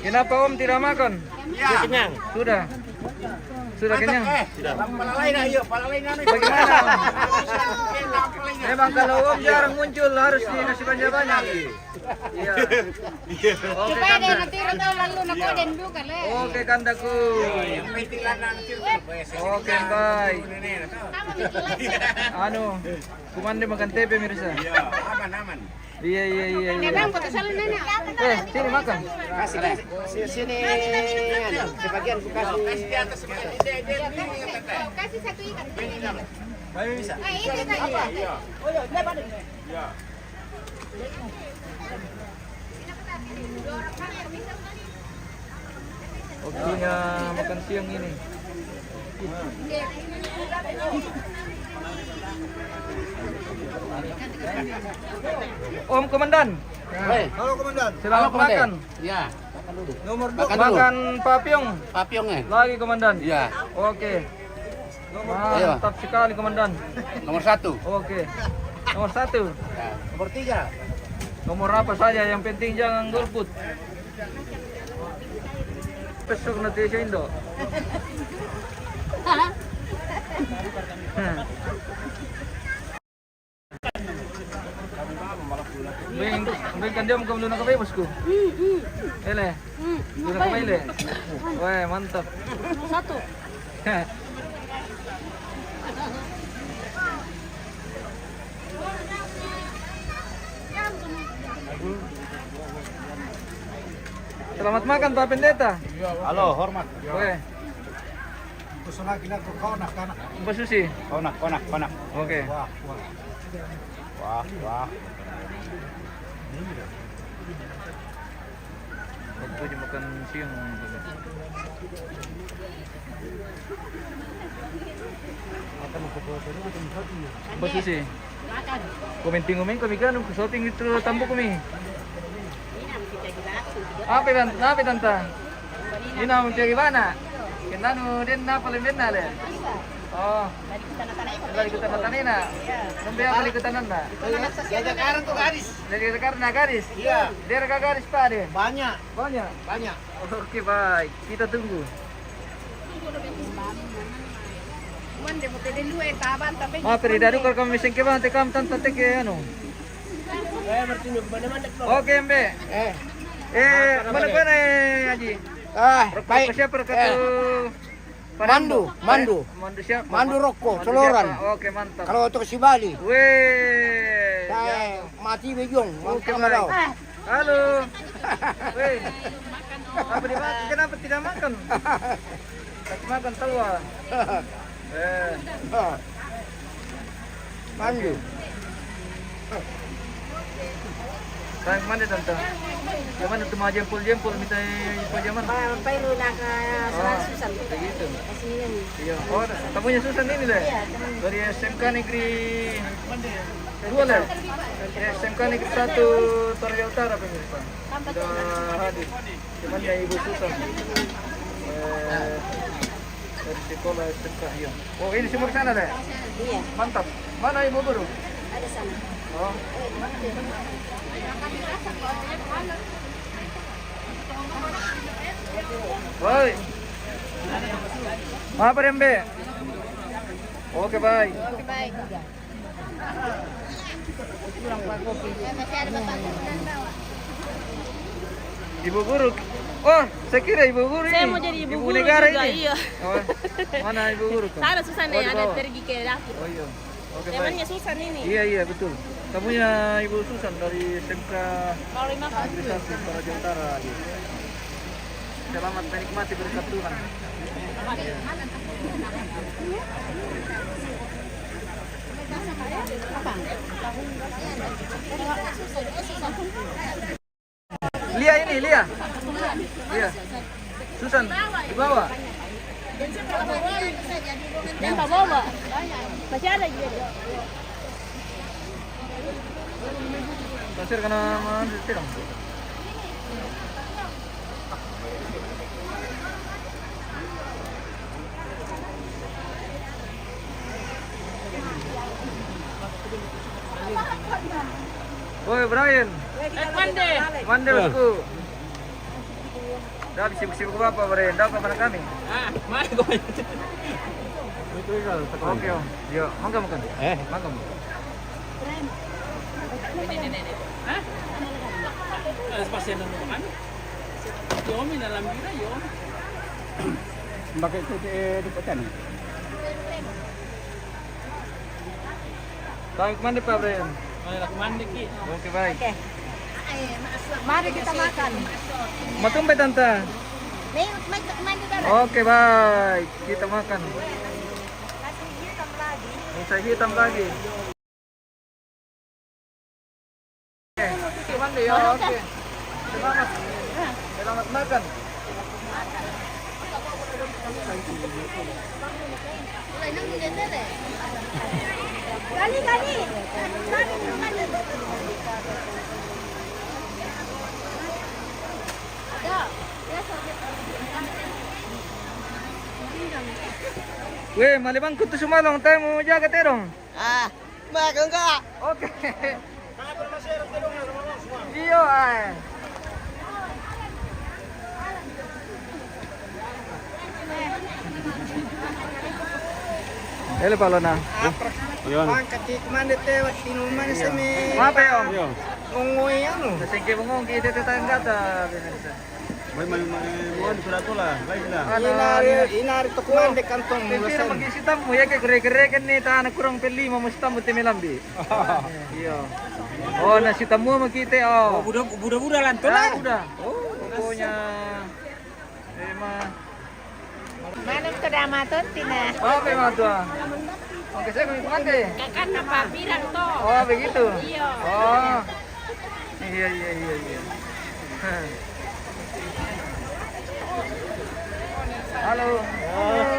Kenapa Om tidak makan? Ya. Sudah kenyang. Sudah. Sudah kenyang? Eh, sudah. Pala lain, ayo, pala lain, anu. Bagaimana, Om? Memang kalau Om jarang muncul, harus dikasih banyak-banyak. Iya. Oke, supaya dia Kanda. Nanti tahu lalu nak kau dan bukan, le. Oke, Kandaku. Oke, bye. Anu, kumande makan tempe, mirsa. Iya, aman, aman. Iya, iya, iya, iya. Bang, foto selalu, Nenek. Eh, sini makan. Kasih, kasih. Sini, sini, anu, sebagian ku kasih. Kasih satu ikan. Baik, bisa. Eh, ini, Kak. Iya. Waktunya makan siang ini. Om Komandan. Hei. Halo, Komandan. Selamat makan. Ya. Nomor dua. Makan dulu. Makan papiong. Papiong, eh? Lagi, Komandan. Ya. Oke. Ayo. Mantap sekali, Komandan. Nomor satu. Oke. Nomor satu. Ya. Nomor tiga. Nomor apa saja, yang penting jangan golput. Pesok nanti saya Indo. Beng, beng kan dia mau ke Luna Kafe, bosku. Hmm, hmm. Ele. Hmm, Luna Kafe, le. Weh, mantap. Satu. Selamat makan, Pak Pendeta. Halo, hormat. Weh. Kusuna kina ku kau nak kana. Mbak Susi. Kau nak, kau nak, kau nak. Oke. Wah, wah. Wah, wah. Waktu aja makan siang. Mbak Susi. Makan. Kuminting-kuminting kami kan, ku shopping itu tambu kami. Apa, Tan-, apa, Tanta? Ina mau pergi mana? Kenanu den apa lembena le? Oh. Dari kota Tanah Tanah ina. Nembe apa di kota Tanah? Dari Jakarta tuh gadis. Dari Jakarta gadis. Iya. Dari gadis pada. Banyak. Banyak. Banyak. Oke, baik. Kita tunggu. Mande mo te de lue taban tapi. Ma, pero dari kalau kami sengke bang, te kam Tanta te ke anu. Oke, Mbe. Eh. Eh, mana, mana, eh, Haji? Ah, baik. Siapa kata? Mandu, Mandu. Mandu siapa? Mandu Rokko, Mandu Soloran. Siapa? Oke, mantap. Kalau untuk si Bali. Weh. Saya mati bejong, oke, mantap, baik. Halo. Weh. Apa dimakan? Kenapa tidak makan? Tak makan telur. Eh. Mandu. Sayang, mana, Tante? Yang mana tu mau jempol-jempol, minta jempol zaman? Pak, Pak Irul nak, eh, oh, Susan. Begitu. Kasih ini. Iya. Oh, temannya Susan ini, le? Iya, teman. Dari S M K Negeri dua, le? S M K Negeri satu Toraja Utara, pemirsa. Sudah hadir. Temannya Ibu Susan. Eh, dari sekolah S M K, iya. Oh, ini semua di sana, le? Iya. Mantap. Mana Ibu Guru? Ada sana. Oh. Woi. Apa, Rembe? Oke, bye. Oke, bye. Ibu Guru. Oh, saya kira Ibu Guru ini. Saya mau jadi Ibu Guru negara juga, ini. Iya. Oh, mana Ibu Guru tuh? Sana Susan nih, ada pergi ke dapur. Oh, iya. Oke, baik. Temannya Susan ini. Iya, iya, betul. Temannya Ibu Susan dari S M K Negeri satu Toraja Utara. Iya. Selamat menikmati berkat Tuhan. Lia ini, Lia. Lia. Susan, di bawah. Yang bawa. Masih ada juga. Pasir kena mana, tidak? Woi, Brian. Eh, Mande. Mande, bosku. Dah sibuk-sibuk apa, Brian? Dah apa mana kami? Ah, mana kau? Oke, Om. Yo, mangga makan. Eh? Mangga makan. Ini, ini, ini. Hah? Ada pasien dulu kan? Yo, mina lambira, yo. Pakai itu, eh, di kota ni. Kami kumande, Pak Brian. Mari lah kumande ki. Oke, baik. Oke. Mari kita makan. Mau tumpe, Tante? Nih, mari kita kumande dah. Oke, baik. Kita makan. Kasih hitam lagi. Bisa hitam lagi. Oke. Kumande ya, oke. Selamat. Selamat makan. Weh, malibang kutu sumalong, tayo mo jaga terong. Ah, makan ka. Oke. Iyo, ay. Ele, Palona. Yun. Pangkati kumande te, wati naman sa mi. Mape, Om. Yun. Ungoy, ano? Kasi kaya mo, kita tetangga ta. May, may, may, may, surat ko lang. Baik lang. Ano, inari, ano? Inari to kumande kantong. Pipira mulasan. Mag-isitam mo, ya kaya kere-kere kan ni ta anak kurang peli, mamusitam mo timilambi. Iyo. Oh, nasi tamu makite, oh. Oh, buda, buda-buda lang to, ah, lah. Buda. Oh, pokoknya. Eh, ma. Manum to dama to, tina. Apa yang tu, ah? Oke, saya kami kumande. Kakan apa bilang to? Oh, begitu. Iyo. Oh. Iya, iya, iya, iya. Halo. Halo.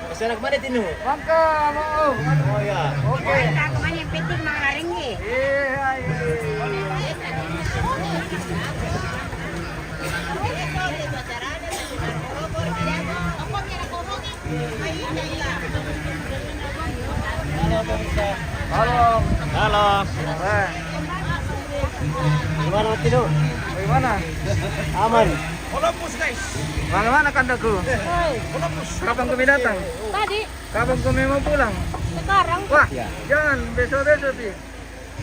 Masih anak mana, Tinu? Mangka, mau. Oh, ya. Oke. Mangka, kemana yang penting, Mang Laringgi? Iya, iya, iya. Halo. Halo. Eh. Gimana, Tino? Bagaimana? Aman. Bagaimana kandaku? Hai. Kapan kami datang? Tadi. Kapan kami mau pulang? Sekarang. Wah, ya. Jangan besok-besok, Pi.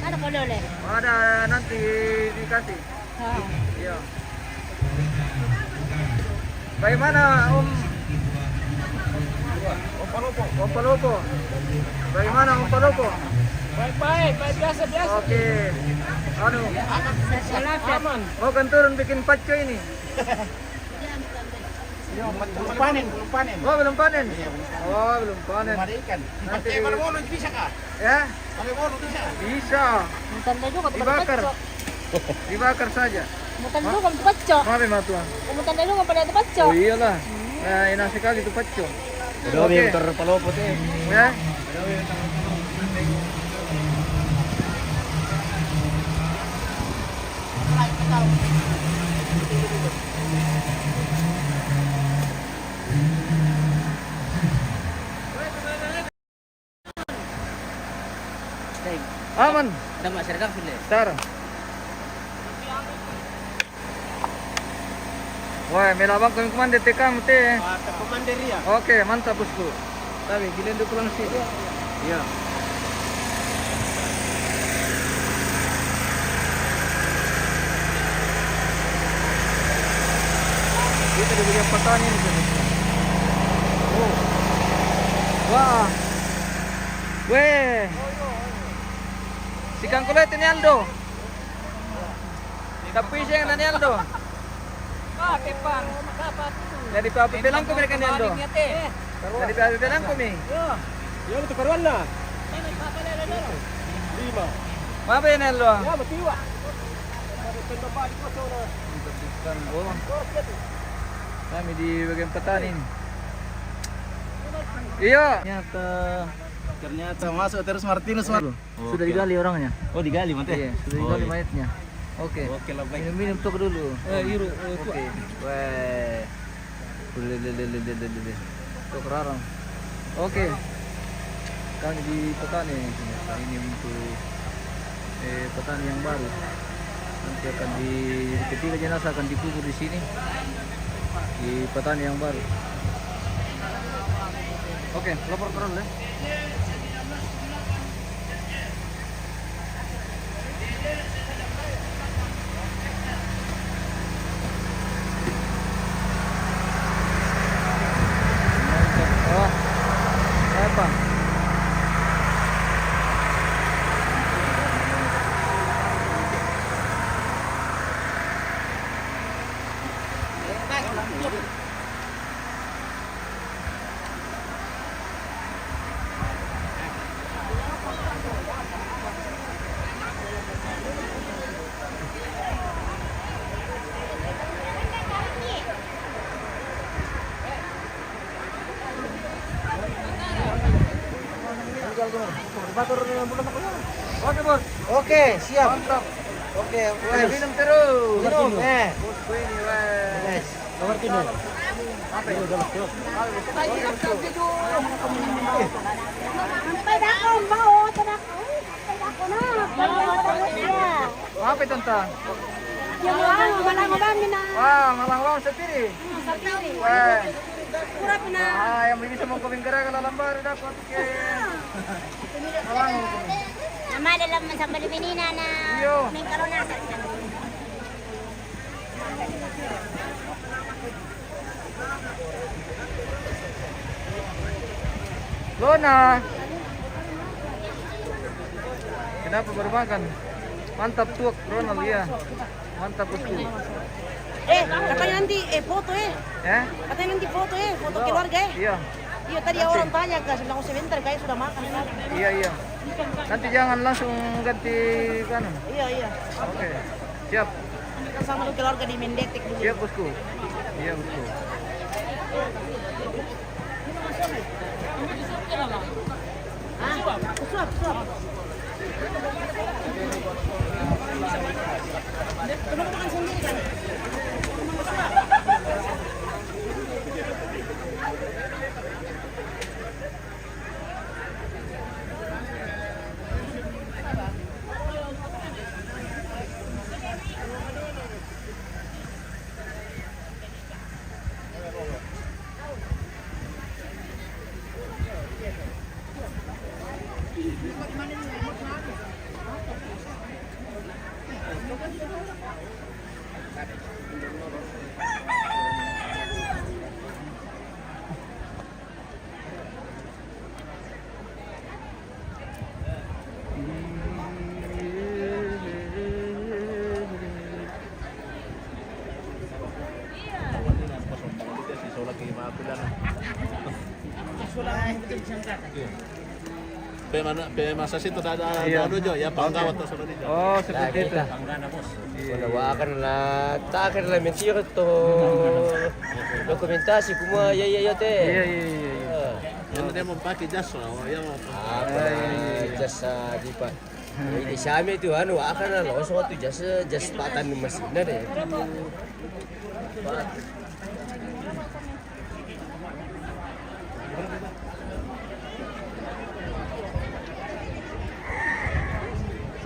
Ada polole. Ada, nanti dikasih. Ah. Iya. Bagaimana, Om? Om Palopo. Om Palopo. Bagaimana, Om Palopo? Baik-baik, baik, biasa-biasa. Oke. Anu. Aman. Mau kan turun bikin paco ini? Belum panen, belum panen. Oh, belum panen? Iya, belum panen. Oh, belum panen. Belum ada ikan. Nanti eh, di- kalau mau bisa kah? Ya? Kalau mau bisa. Bisa. Minta juga dibakar. Paco. Dibakar saja. Minta juga paco. Mabe matuan. Minta juga pada paco. Oh, iyalah. Hmm. Nah, enak sekali itu paco. Udah, oke. Biar terpalopo, eh. Ya? Aman. Ada masyarakat sini. Tar. Wah, melabang kami komandan te kamu te. Ah, komandan ya. Oke, mantap, bosku. Tapi, giliran dia pulang sih. Iya. Kita di bagian petani ini, pemirsa. Oh. Wah. Weh. Si Kangkule ini Aldo. Tapi siya na ni Aldo. Ah, kepang. Jadi pa-, pa-, bilang ko, mereka ni Aldo. Jadi pa-, pa-, bilang ko, mi. Yo. Yo, itu karuan na. Lima. Mabe ni Aldo? Ya, matiwa. Oh. Kami di bagian petani ini. Iya. Ternyata, ternyata masuk terus Martinus, Mar-, sudah digali orangnya. Oh, digali, Mante? Iya, sudah digali mayatnya. Oke. Oke lah, baik. Minum-minum tok dulu. Eh, iru, eh, oke. Weh. Lele, lele, lele, lele. Tok rarang. Oke. Kami di Patani, ini untuk, eh, Patani yang baru. Nanti akan di, ketiga jenazah akan dikubur di sini, di Patani yang baru. Oke, lapor terus ya. Oh, apa? Oke, Bos. Oke, siap. Mantap. Oke, wes. Minum terus. Minum, eh. Bosku ini, wes. Wes. Nomor tiga. Apa ya? Sampai dah kau mau, tidak kau. Sampai dah kau nak. Apa itu, Tante? Ya, malang, malang, malang, Mina. Wah, malang, malang sendiri. Hmm, sendiri. Wah. Kurap na. Ah, yang bisa mau kawin gara-gara lambar, dapat ke. Malang. Nama dalam sambil ini, Nana. Iyo. Main kalau nasa. Lona. Kenapa baru makan? Mantap tuak, Ronald, iya. Mantap, bosku. Eh, katanya nanti, eh, foto, eh. Ya? Katanya nanti foto, eh, foto keluarga, eh. Iya. Iya, tadi orang tanya, Kak, saya bilang, "Oh, sebentar, kayak sudah makan, Kak." Iya, iya. Nanti jangan langsung ganti, anu. Iya, iya. Oke. Siap. Kan sama lu keluarga di Mendetek dulu. Siap, bosku. Iya, bosku. Ah, suap, suap. Tolong makan sendiri kan? Pe mana, pe masa situ ada, ada, iya, anu jo, ya, panggawa atau sama dia. Oh, seperti itu. Iya, iya. Wala wa akan la, ta akan la mentira to. Dokumentasi kuma, ya, ya, ya, te. Iya, iya, iya, iya. Ini dia mau pakai jas, oh, ya, mau pakai. Apa, iya, iya, iya, jas, ah, di pa. Ini siya mi tu, anu, akan la, langsung tu jas, jas patan ni masih ada deh.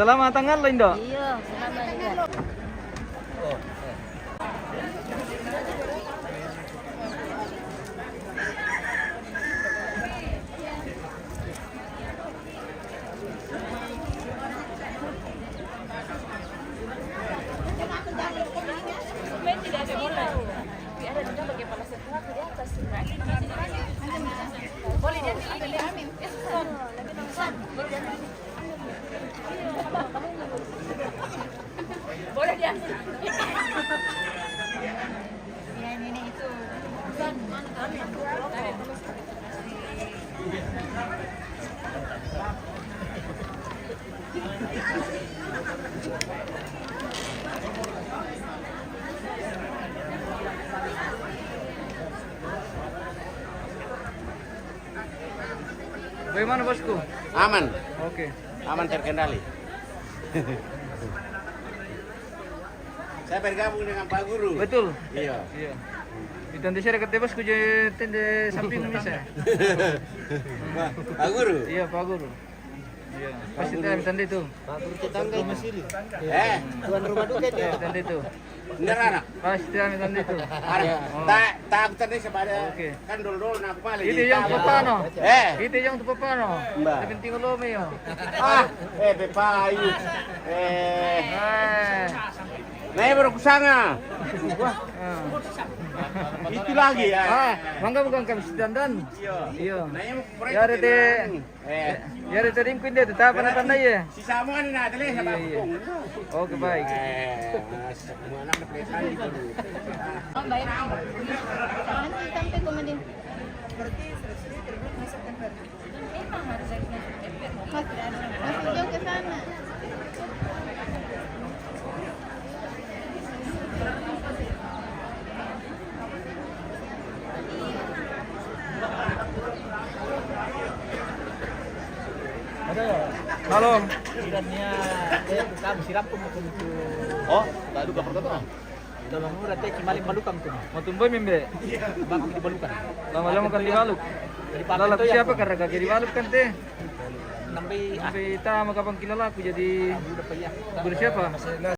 Selamat tanggal, Indo. Iya, selamat juga. Bagaimana, bosku? Aman. Oke. Aman, terkendali. Saya bergabung dengan Pak Guru. Betul. Iya. Iya. Di tenda sini dekat bosku je tenda samping bisa. Pak Guru. Iya, Pak Guru. Iya, pasti tahu tenda itu. Pak Guru tetangga itu. Eh, Tuan rumah duka itu. Iya, tenda itu. Ndarana. Pasti tahu tenda itu. Ada. Tak tak tadi sebab ada. Oke. Kan dulu-dulu nak kembali. Itu yang tu papa no. Eh, Itu yang tu papa no. Mbak. Tapi tinggal lo me yo. Ah, eh pepa ayu. Eh, Eh. Nah, baru kusanga. Ah. Itu lagi ya. Ah, mangga bukan kami si dandan. Iya. Nah, yang Ya, ada deh. Eh, Ya, ada tadi mungkin dia tetap anak tanda ya. Si Samuel ini ada leh sama Iya, iya. aku. Oke, baik. Eh, semua anak berpesan gitu. Oh, baik. Nanti sampai kemudian. Masih jauh ke sana. Halo. Kiranya eh kamu sirap pun untuk Oh, tak ada kabar kata. Kalau murah teh kimali balukang tuh. Mau tumbuh mimbe. Bang di balukang. Lama-lama kan dibaluk. Jadi Lala pakai siapa karena kaki dibaluk kan teh. Nambai Sampai tamat kapan kila laku jadi udah payah. Guru siapa?